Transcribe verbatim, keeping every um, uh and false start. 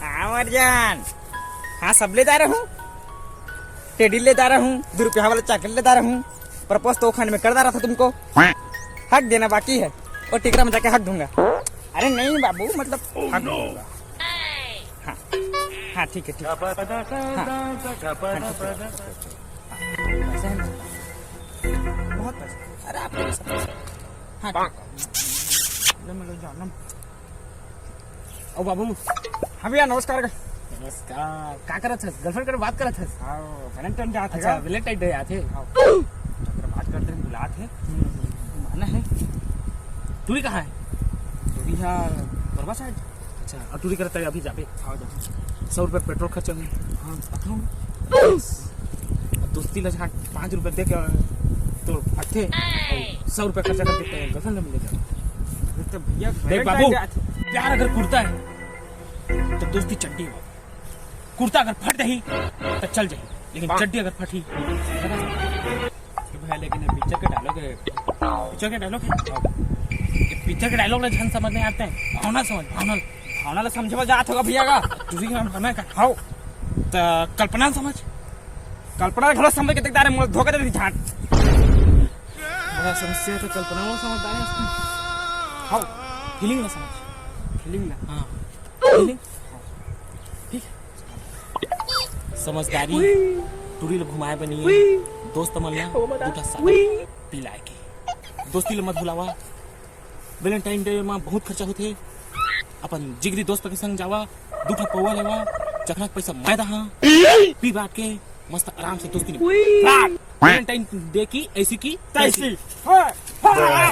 हाँ मर जान, हाँ सब ले जा रहा हूँ, टेडी ले जा रहा हूँ, दो रुपया वाला चॉकलेट ले जा रहा हूँ। प्रपोज तो खाने में कर जा रहा था तुमको, हक देना बाकी है, वो टिकरा में जाके हक दूंगा। अरे नहीं बाबू, मतलब हक दूंगा। हाँ, हाँ ठीक है, ठीक है। हाँ, हाँ, ठीक है, ठीक है। हाँ, पैसा है ना? बहुत पैसा। अरे आपके लिए सब पैसा। हाँ ठीक है। ले, मैं ले जाना। ओ बाबू। हाँ भैया, नमस्कार। नमस्कार। का करत हस? गर्लफ्रेंड कर बात करत हस? हाँ, वैलेंटाइन डे आथे अच्छा, का? वैलेंटाइन डे आथे। हाँ। अगर बात करते हैं, बुलात है। हम्म। माना है। टूरी कहाँ है? टूरी है कोरबा साइड। अच्छा, और टूरी करता है अभी जाबे? हाँ, जाबे। सौ रुपये पेट्रोल खर्चा हुई। हाँ, पकड़ो। अब दोस्ती ला जहाँ पाँच रुपये दे के तो फटथे, सौ रुपये खर्चा कर देते हैं, गर्लफ्रेंड मिल जाए। अरे तो भैया, देख वैलेंटाइन बाबू, डे आथे। प्यार अगर कुर्ता है तो दोस्ती चड्डी हो, कुर्ता अगर फट जाही तो चल जाही, लेकिन हाँ। चड्डी अगर फटही तो भैया, लेकिन ये पिक्चर के डायलॉग है। पिक्चर के डायलॉग है? ये पिक्चर के डायलॉग ला झन समझ नहीं आते हैं, भावना समझ, भावना। भावना ला समझे बर जात होगा भैया का? तुझे क्या भावना का? हाँ। तो कल्पना समझ, कल्पना घलो समझ के देखता रहे, मोला धोखा दे दी झाट। बड़ा समस्या तो कल्पना वो समझदार है उसकी। हाँ, फीलिंग ना समझ। फीलिंग ना? हाँ। फीलिंग? ठीक है। समझदारी, टूरी ल घुमाए बर नहीं है। दोस्त मन ला दू ठा साथ पिलाए के। दोस्ती ल मत भुलावा। वैलेंटाइन डे में बहुत खर्चा होथे। अपन जिगरी दोस्त के संग जावा, दू ठा पौवा लेवा, चखना के पैसा मैं दहा, पी बांट के मस्त आराम से दोस्ती निभावा। वैलेंटाइन डे की ऐसी की तैसी। हाँ, हाँ।